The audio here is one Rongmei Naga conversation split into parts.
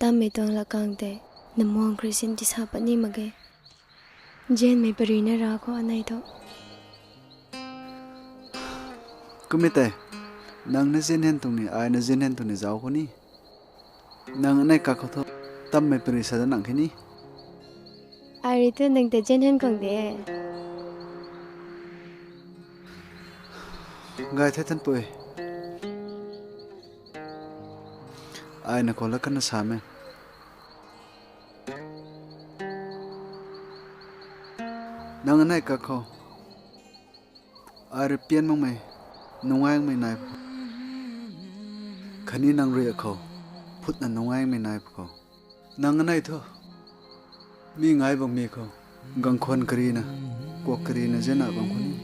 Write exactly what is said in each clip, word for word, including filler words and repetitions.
Tammei tuang lakang tei, namuang Christian tisa pat ni mak ge. Nzianmei pary na ra khou anei thu. Kumei tei, nang na nzian hen tuang ni, ai na nzian hen tuang ni zauc khou ni. Nang anei kak khou thu, tammei pary sa da nang khe ni. Ai rui tu nang ta nzian hen khang de. Gay the Thanpui. Ai na khou la kana sa me. Nang anei kak khou. Ai rui pian makmei, nungaimei nai pw khou. Khatni nang rui akhou, phutna nungaimei nai pw khou. Nang anei thu, mi ngai bangmi khou, gangkhwan karina, kuak karina zena bang khou ni.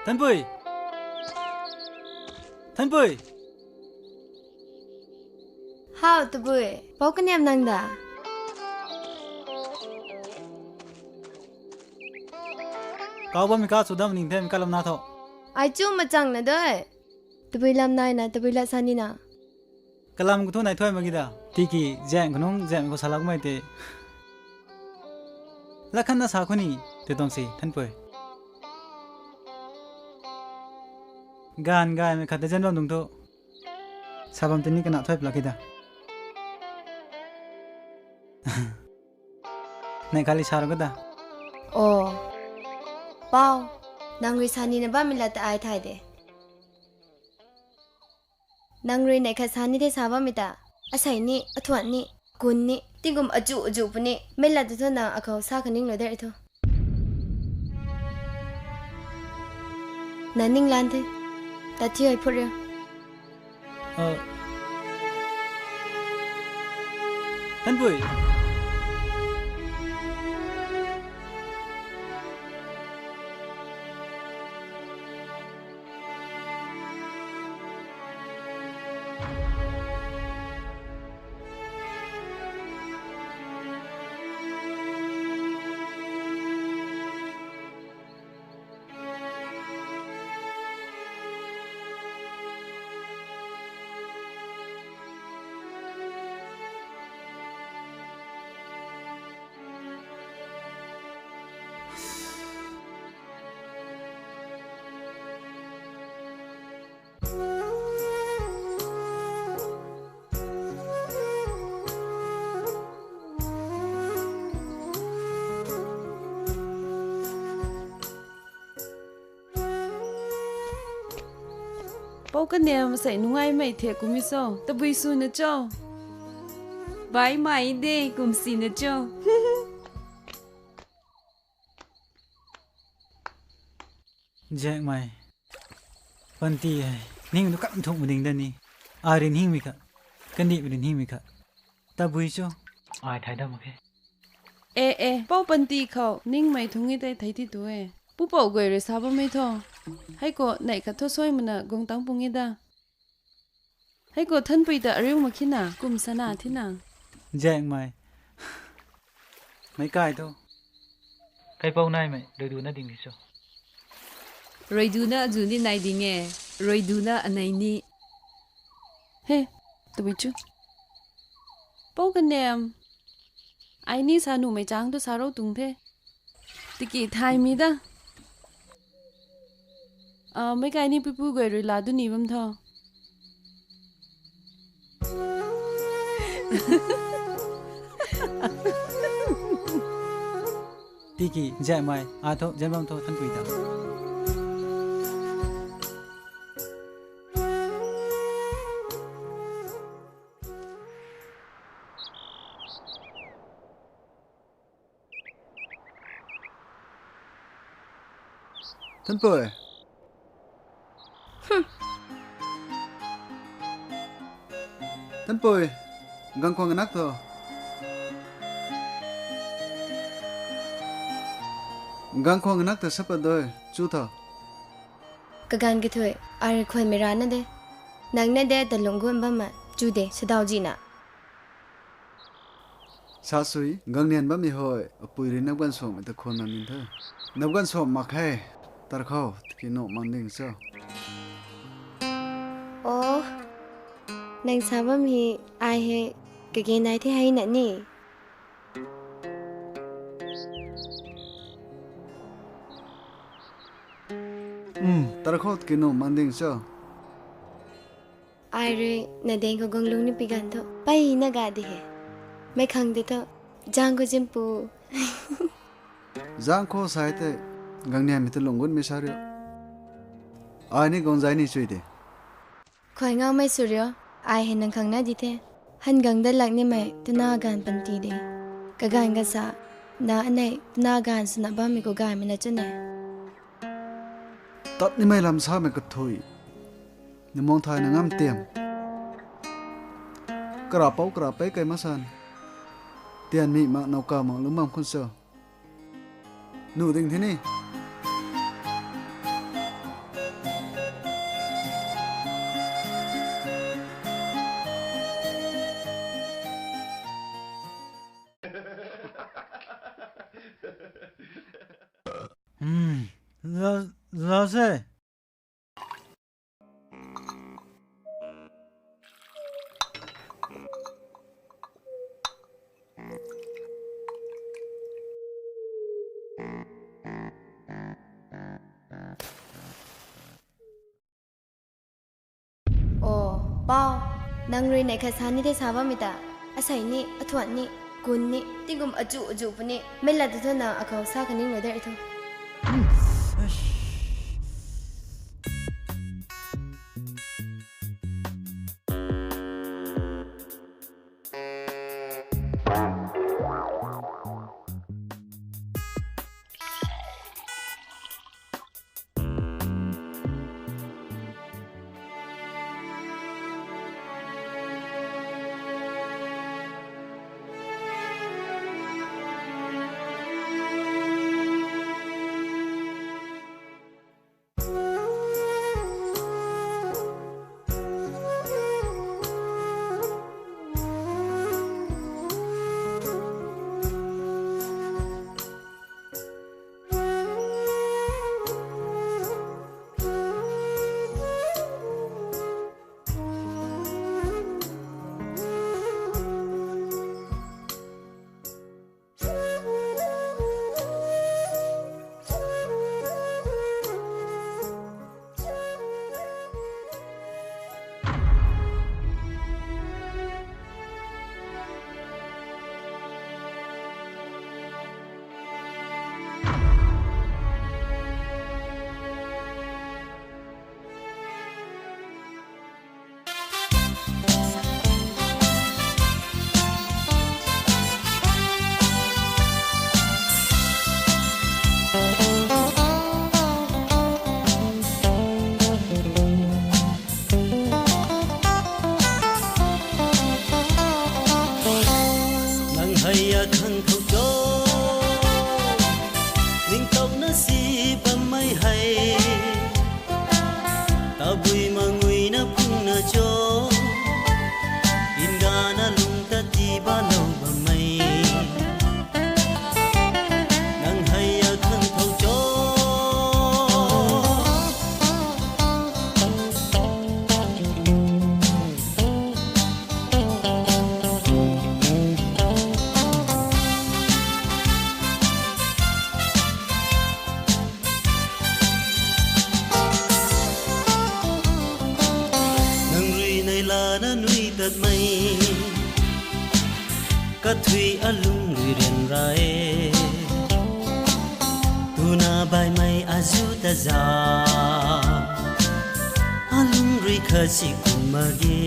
Thanpui! Thanpui! How, tabui? Pou kaniam nang da? Kau bammei ka chu dam ning the, mi kalam na tho. Ai chu machang na doi. Tabui lam nai na, tabui lat sa ni na. Kalam khou thu nai thuai mak ge da. Tiki zaeng khou nung zaeng khou salakmei tei. Lat khat na sa khou ni, tei tuang si, Thanpui. Ganv gaymei khat ta zanc bam dung thu. Sa bam tei ni kana thuai plak ki da. Neih khat li sa ru ka da. O. Pou, nang rui sa nina bammei lat ta ai thay de. Nang rui neih khat sa ni the sa bammei ta. Asei ni, athuan ni, kun ni, tingkum azu azu puni, mei lat tu thu nang akhou sa kha ning lou de thu. Na ning lan the. Tat thiu ai phut riu. Thanpui. Pou kaniam sei nungaimei the kumei cho, tabui sw na cho. Baihmei de kum si na cho. Zaengmei. Panty hei. Ning tu kam thuk ma ding da ni. Ai rin hingmei kha. Kandihmei rin hingmei kha. Tabui cho. Ai thay dam mak khe. E, e, pou panty khou ningmei thung e tei thei thi tu e. Pupouc guay rui sa bammei tho. Hei khou neih khat thu sui mana guang tang pung e da. Hei khou Thanpui ta ariu mak khe na, kum sana thi na. Zaengmei. Meic kai thu. Kaipouc naimei, ruiduna ding di cho. Ruiduna azu ni nai ding e, ruiduna anei ni. He, tabui cho. Pou kaniam. Ai ni sa nuhmei chang tu sa rou tuang the. Tiki thaymei da. A, meic kai ni puipu guay rui la du ni bam tho. Tiki, zaengmei, a tho, zaeng bam tho, Thanpui ta. Tanpui. Tanpui, gang khwang nak tho. Gang khwang nak tho sapa doi, chu tho. Kaganv kathui, ai rui khwanmei rana de. Nang na de ta lungc guan bam ma, chu de, sadau ji na. Sa sui, gang nian bammei hoi, apui rui nap ganv suammei ta khwan na min the. Nap ganv suam mak khe, tarkhou, tiki nuh mang ding cho. O, nang sa bam hei, ai hei, kage nai the hei na ni. Um, tarkhou tiki nuh mang ding cho. Ai rui na deng khou gang lung ni pi ganv tho, pey na ga di he. Mei khang de tho, zang khou zimpu. Zang khou sai tei, gang nianmei ta lungc gunmei sa rio. Ai ni gang zai ni chui de. Khwan ngaumei sw rio, ai hei nang khang na di the. Han gang dat lak nimei twna ganv panty de. Kaganv kasa, na anei twna ganv swna bammei khou gaymei na chwn e. Tat nimei lam samei kathui. Na mung thay na ngam tiam. Kara pou kara pei kai masan. Tian mi mak nau ka mak lum bam khun cho. Nu ding the ni. Hmm, la, la se. O, pau, nang rui nei khat sa ni the sa bammei ta, asei ni, athuan ni, kun ni, tingkum azu azu puni, mei lat tu thu na akhou sa kaning lou de thu. Nang hei akhang khou cho, ningtowna si bammei hei. Tabui manguina phungna cho, ingana lung ta ti balou bammei. Nang hei akhang khou cho. Nang rui nei lana nui tatmei, kathui alung rui ryan ra e. Tuna baimei azu ta za, alung rui khat si kum mak ge.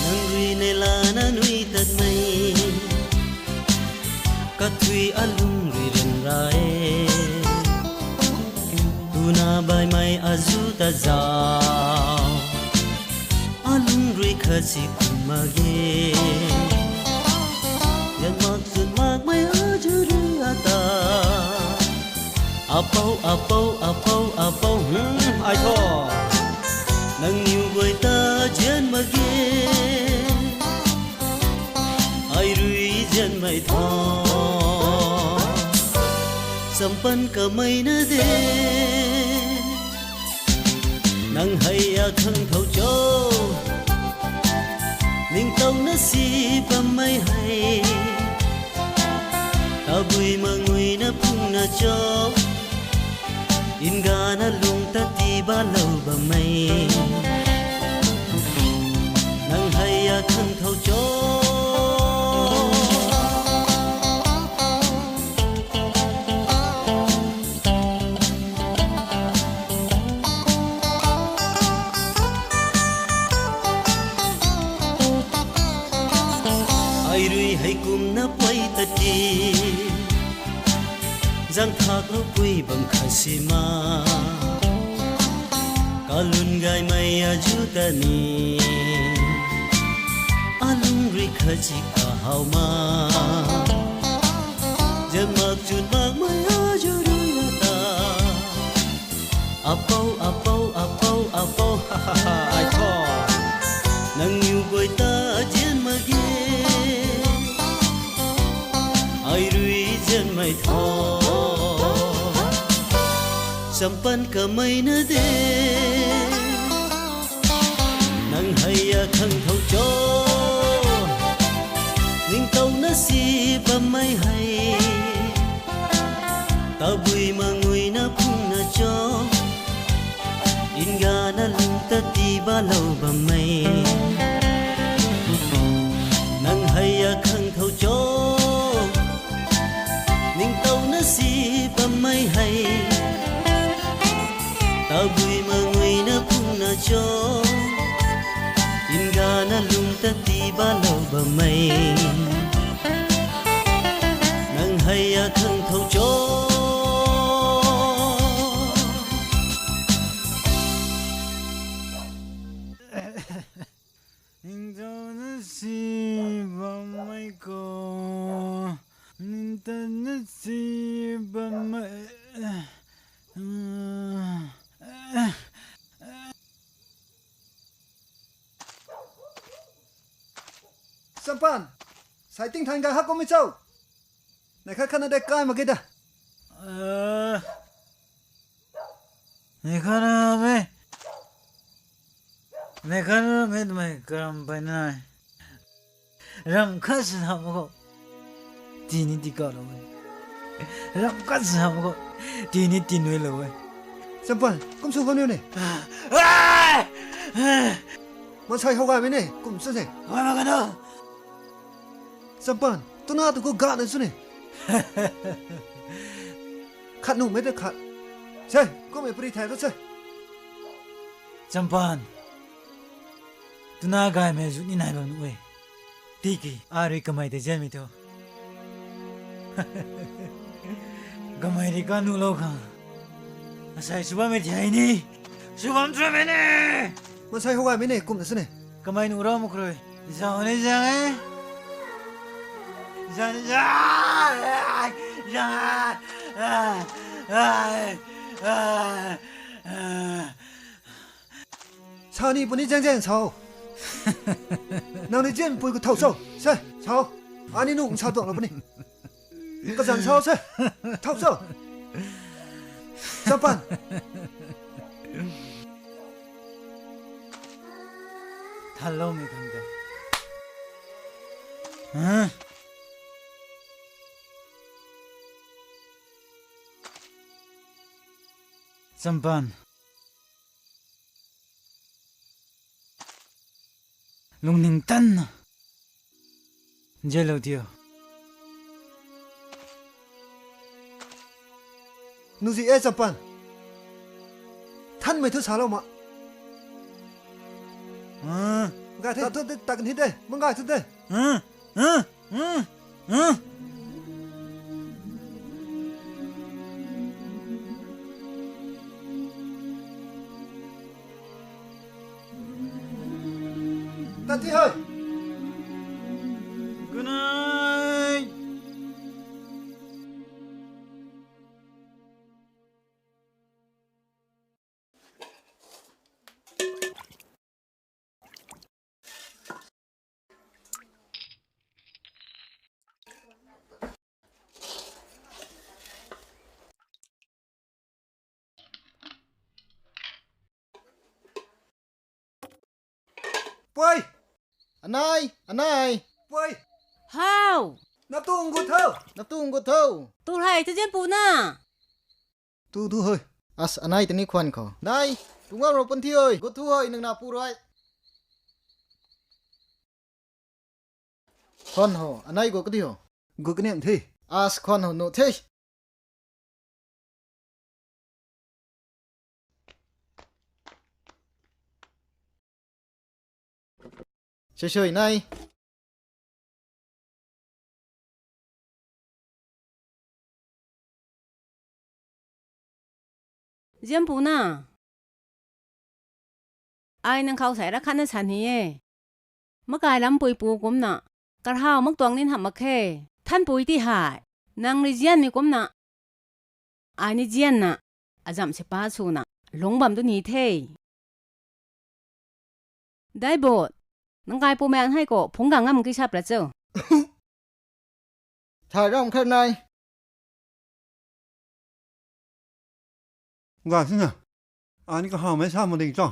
Nang rui nei lana nui tatmei, kathui alung rui e. Tuna baimei azu ta zau, alung rui khat si kum mak ge. Yan mak chun makmei azu rui ata. Apou, apou, apou, apou, hmm, ai tho. Nangniw guay ta zian mak ge. Ai rui zianmei tho. Champan kamei na de. Nang hei akhang thou cho. Ningtowna si bammei hei. Tabui mangui na phungna cho. Ingana lung ta tii balou bammei. Nang hei akhang thou cho. Ai rui hei kumna puai ta ti. Zang thaklou pui bam khat si ma. Kalun gaymei azu ta ni. Alung rui khat si kahaw ma. Zian mak chun makmei azu rui na ta. Apou, apou, apou, apou, ha, ha, ha, ai tho. Nangniw guay ta zian mak ge. Ai rui zianmei tho. Champan kamei na de. Nang hei akhang thou cho. Ningtowna si bammei hei. Tabui mangui na phungna cho. Ingana lung ta tii balou bammei. Nang hei akhang thou cho. Ningtowna si bammei hei. Tabui mangui na phungna cho. Ingana lung ta tii balou bammei. Nang hei akhang thou cho. Ningtowna si bammei khou. Ningtowna si bammei. Champan, sai ting than ga ha kummei cho. Nei khat khatna de kai mak ge da. Nei khat na me. Nei khat na me twmei karam pey nai. Ram khat si ham khou. Tini tii kalou e. Ram khat si ham khou. Tini tii nuilou e. Champan, kum sw bam niu ne. Mansei how gaymei ne, kum sw ne. Champan, twna tu khou gana sw ne. Khat nuhmei ta khat. Se, kummei pari thay kho se. Champan. Twna gaymei zu ni nai bam nuh e. Tiki, a rui kamei tei zianmei thu. Kamei rui kanuhlou khang. Asei sw bammei thei ni. Sw bam twmei ni. Mansei how gaymei ne, kumna sw ne. Kamei nuh rau mak khrui. Zau ni zang e. Zau ni zang. Zang. Sa ni puni zaeng zaeng sa o. Nang ni zianpui khou thow cho. Se, sa o. Ani nung sa tuanglou puni. Kazanc sa o se. Thow cho. Champan. Thanloumei khang de. Champan. Lungning tanna. Zianlou tio. Nuzi e Champan. Thanmei thu salou ma. Gay the, tu de, tak ni de, mangay thu de. Huh? Huh? Huh? Huh? Tat thi hei. Good night. Pui! Anei! Anei! Pui! How? Nap tuang gut tho! Nap tuang gut tho! Tu hei, tu zian pu na! Tu thu hei. As anei tani khwan khou. Nai, tu ngau ro pun thi oi. Gut thu hei, nang na pu rui. Khwan ho, anei gut ka thi ho. Gut ka niam thi. As khwan ho, nu thi. Sui sui nai. Zian pu na. Ai nang khou sei ra khatna sa ni e. Makai lam pui pu kumna. Karhau mak tuang nin hamh mak khe. Than pui ti hei. Nang rui zian ni kumna. Ai ni zianna. Azam se pa swna. Lungc bam tu ni the. Dai bot. Nang kai pu meng hei khou. Phungc gang ngam ki sap ra cho. Thay ram khat nai. Ga sina. Ani kahawmei sa ma ding cho.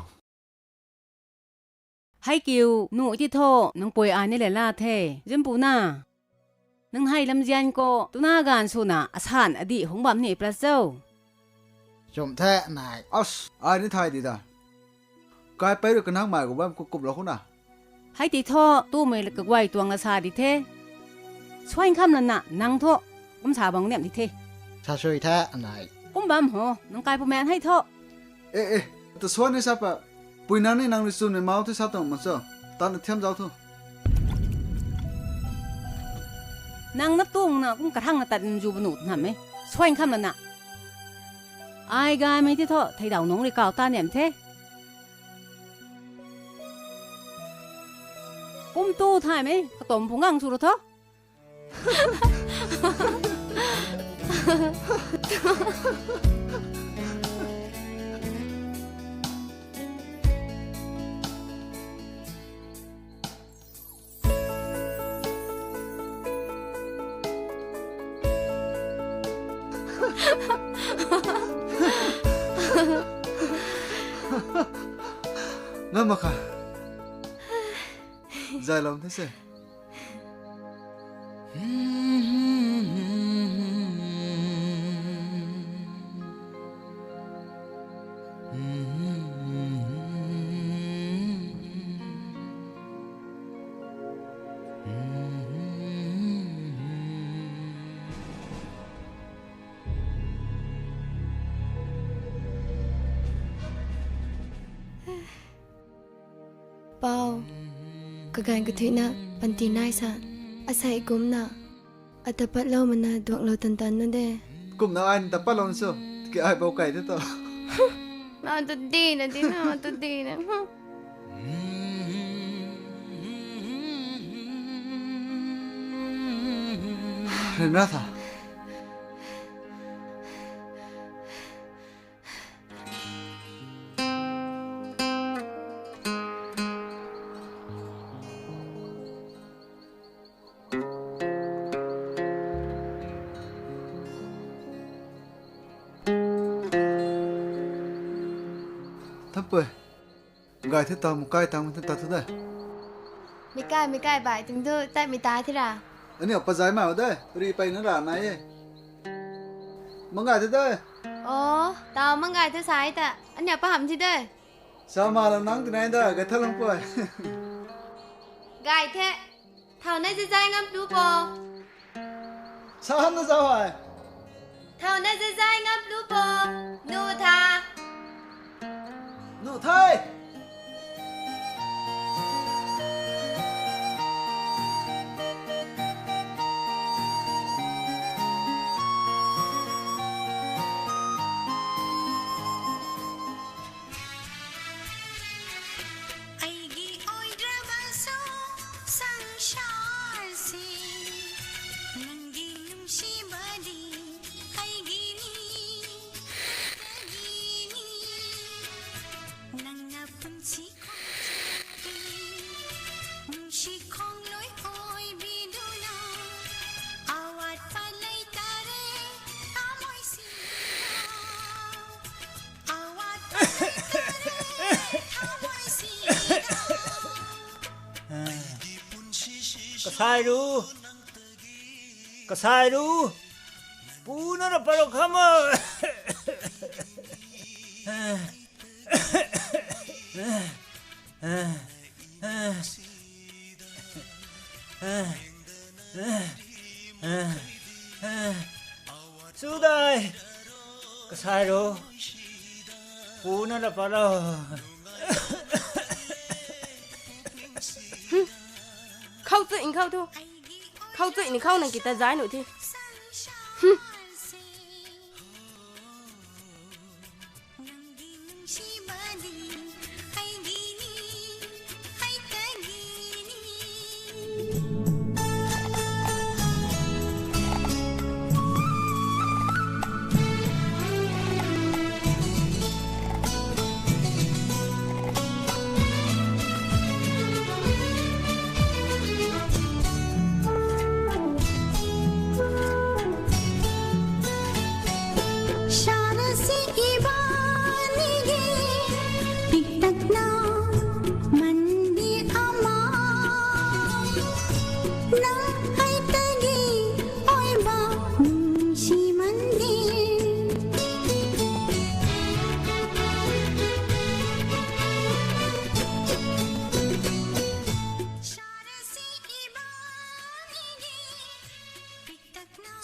Hei kiu, nu ti tho, nang pui ani le la the, zimpu na. Nang hei lamzian khou, tuna ganv swna, asan adih hungc bam ni pla cho. Chum the, nai. As, ai ni thay di da. Kai pei rui kanang mai khou bam kup kup lou khou na. Hei ti tho, tumei la kaguay tuang la sa di the. Suan kham lana, nang tho, kum sa bang niam di the. Sa sui the, anai. Kum bam ho, nang kai pu meng hei tho. E, e, ta suan ni sa pa. Pui nang ni nang rui chwn ni mau the sa tuang ma cho. Tan thiam zau thu. Nang na tung na, kum karhang na tat nzu banu nam e. Suan kham lana. Ai gaymei ti tho, thei dau nung rui kau ta niam the. Kum tu thay mei, katom phungc gang sw ru tho. Ngam mak kha. Zay lou the se. Pou, kaganv kathuina panty nai sa, asei kumna, ata patlou mana duaklou tan tan nu de. Kumna ai ta patlou na so, ki ai pou kai the to. Ma tu di na, di na, ma tu di na. Ren ra tha. Thapui. Gay the tau, makai tang the ta thu de. Meikai, meikai bai ting thu, tat mei ta thi ra. Aniu pazai mai o de, ri pei na ra nai e. Mangai the de. O, tau mangai the sai ta. Aniu pa ham thi de. Sa ma lam nang tinai da, gay tha lang pui. Gay the. Thau na zizai ngam plu po. Sa ham na zau hai. Thau na zizai ngam plu po. Nu tha. Nu thai. Aigi oidra basa Kasai ru, kasai ru, puna na paro khama. Sudai, kasai ru, puna na paro. Khou tu, in khou tu. Khou tu, in khou nang kita zai nu thi.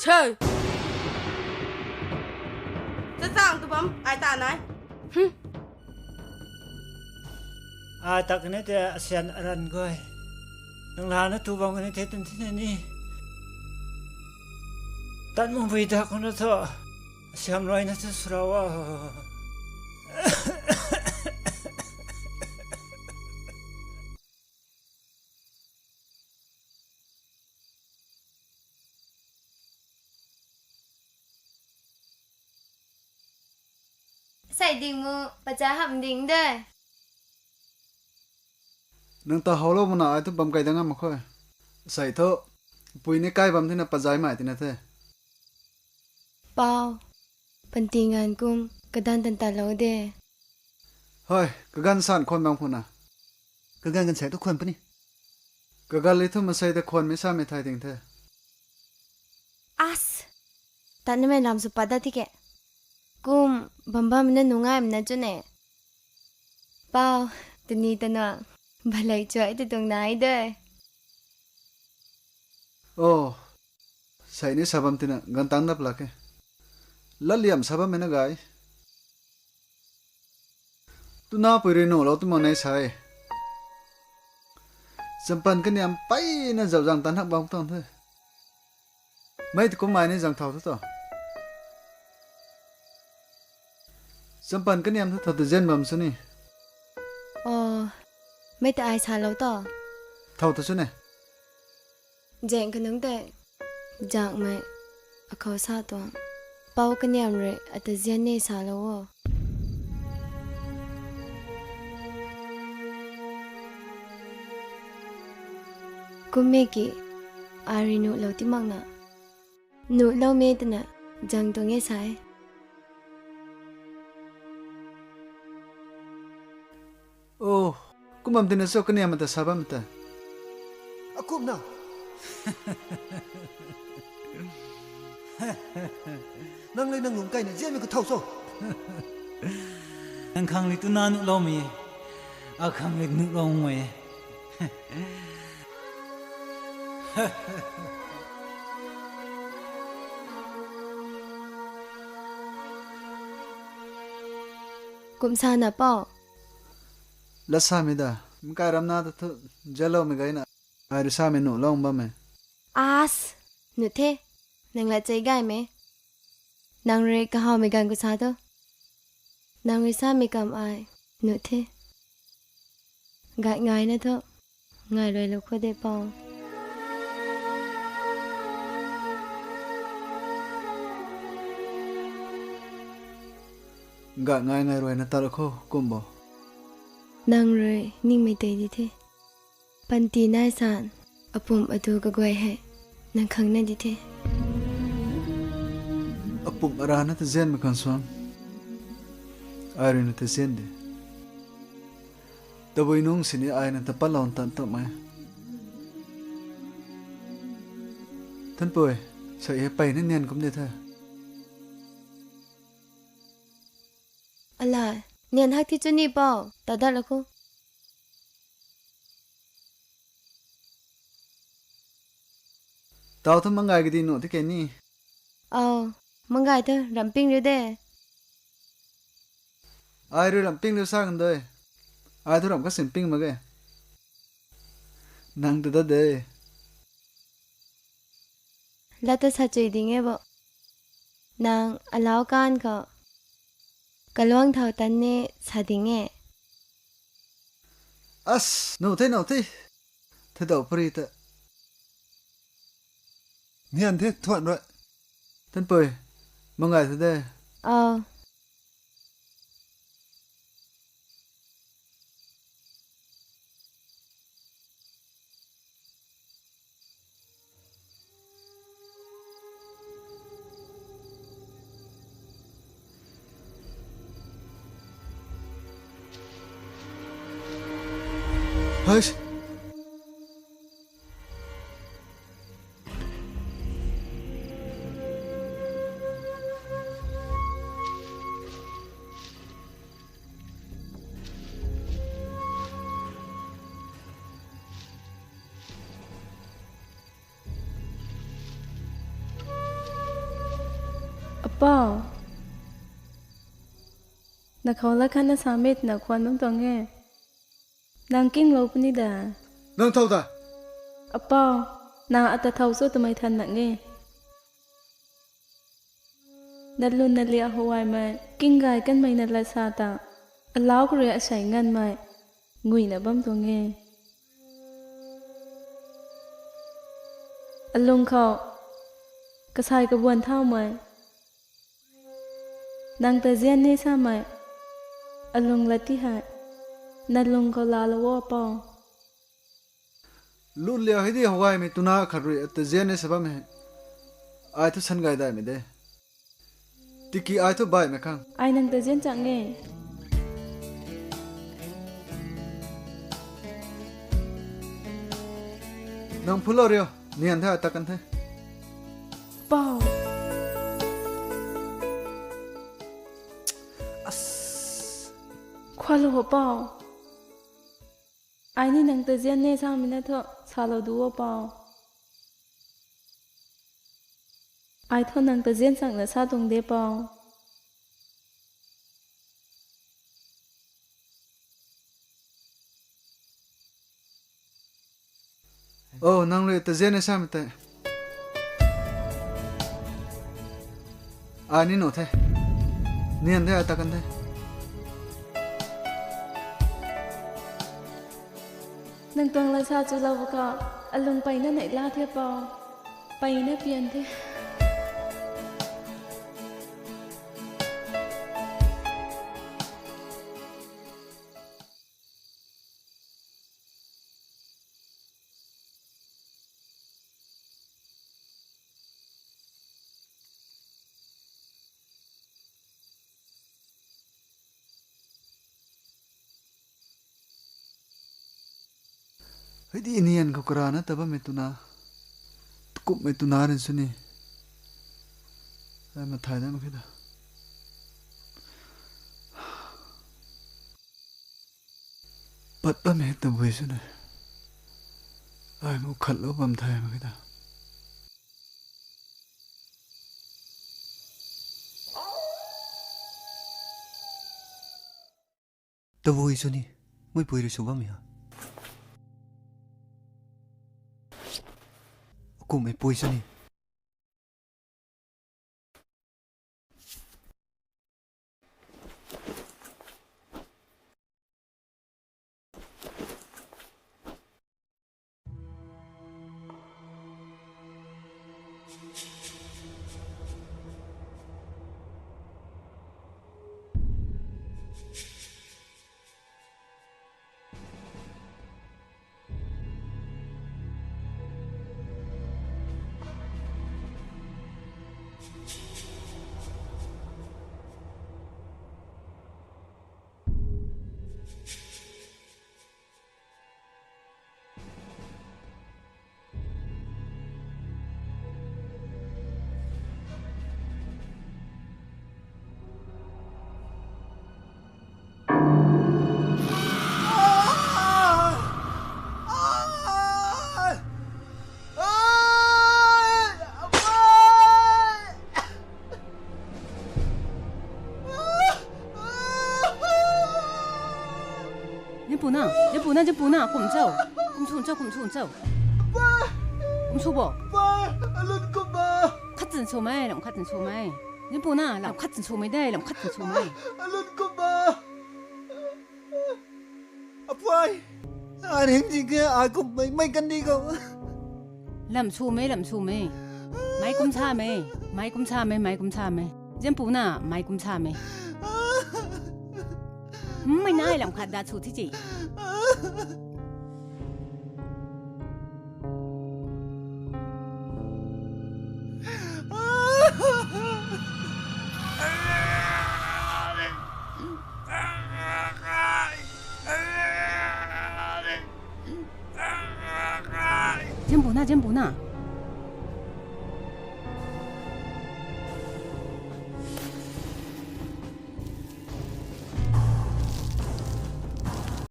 Chei! Chachang tu bam, ai ta nai. Ai tak ni te asian aran goi. Nang lana tu bam ni te tun thina ni. Tan mung bui dak na tho. Asiam rui na chu sura wa. Sei ding mu, pacha ham ding de. Nang ta howlou mana ai tu bam kai da ngam mak kho. Sei thu, pui ni kai bam thina pazai mai tina the. Pau, panty nganv kum kadan tan ta lou de. Hoi, kaganv san khwan bam khuna. Kaganv ganv sei tu khwan puni. Kaganv li thu masei ta khwanmei samei thay ding the. As, tatnimei lam sw pat dat tike. Kum bam bammei na nungaimei na chu ne. Pau, tuni tana, balei chuai tu tuang nai de. O, sei ni sa bam tina ganv tang nap lak e. Latliam sa bammei na gay. Tuna pui rui nuhlou tu mak nei sa e. Champan kaniam peyna zauh zang tan hak bam tuang the. Mei tu kummei ni zang thau thu to. Champan kaniam thu thau ta zian bam sw ni. O, mei ta ai salou to. Thau ta sw ne. Zaeng kanungc tei, zaengmei, akhou sa tuang, Pou kaniam rui ata zian ni salou o. Kummei ki, ai rui nuhlou ti makna. Nuhloumei twna, zaeng tuang e sa e. O, kum bam tina cho kaniam ta sa bam ta. Akumna. Nang le nang lungc kaina zianmei khou thau cho. Nang khang rui tuna nuhloumei e. Akhang rui nuhlou nge. Kum sa na Pou. Lat samei da, mkai ramna ta thu, zaloumei gayna, ai rui samei nuhlou bam e. As, nuh the, nang lat chei gaymei. Nang rui kahawmei ganv khou sa thu. Nang rui samei kam ai, nuh the. Gay ngaina thu, ngai ruailou khou de Pou. Gay ngai ngai ruaina talou khou, kum bo. Nang rui ningmei tei di the. Panty nai san, apum atu kaguay hei, nang khang na di the. Apum arana ta zianmei khang suang, ai rui na ta zian de. Tabui nung sini ai na ta palou tan tumei. Thanpui, sa e pei na nian kum de the. Ala, nian hak thi chu ni pou, ta dat la khou. Tau thu mangai kadi nu thi ke ni. Au, mangai thu ramping riu de. Ai rui ramping riu sa kan doi. Ai thu ram kasin ping mak ge. Nang ta dat de. Lat ta sa chui ding e bo. Nang alau kan khou kaluang thau tan ni sa ding e. As, nu the, nu the. Thei dou pari ta. Nian the, thuan rui. Thanpui, mangai the de. Au. Hush! Apou, na khou la khatna sa mit na khwan bam tuang e. Nang kinglou puni da. Nang thau da. Apou, na ata thau cho twmei than nang e. Nalun nalia huaymei, king gay kanmei na lat sa ta, alau khou rui asei nganmei, nguina bam tuang e. Alung khou, kasai kabuan thaumei, nang ta zian ni samei, alung lat ti hei, nalung khou laalou o pou. Lun liau hei di hougaymei twna khat rui ata zian ni sa bam hei. Ai thu san gay daimei de. Tiki ai thu baihmei khang. Ai nang ta zian chang e. Nang phulou rio, nian the ai ta kan the. Pou. As. Khualou ho pou. Ai ni nang ta zian ni samei na thu, salou du o pou. Ai thu nang ta zian changna sa tuang de pou. O, nang rui ta zian ni samei tei. Ai ni nu the. Nian the, ai ta kan the. Nang tuang lat sa chulou bu khou, alung peyna neihla the pou. Peyna pian the. Hei di nian khou karana ta bammei twna, takumhmei twna rin sw ni. Ai mathai dam khe ta. Pat bammei tabui sw ni. Ai mu khatlou bam thay mak khe ta. Tabui sw ni, muipui rui sw bammei ha. Kumhmei pui sw ni. Zianpuna, Zianpuna, Zianpuna, kum cho? Kum sw cho, kum sw cho? Kum sw bo? Pai, alun kum ba. Khat zan swmei, lam khat zan swmei. Zianpuna, lam khat zan swmei de, lam khat zan swmei. Alun kum ba. Apuai, aring jing ke ai kum mei, mei kan di ko. Lam swmei, lam swmei. Mei kum samei, mei kum samei, mei kum samei. Zianpuna, mei kum samei. Mei nai lam khat dat sw thi ci. Zianpuna, Zianpuna.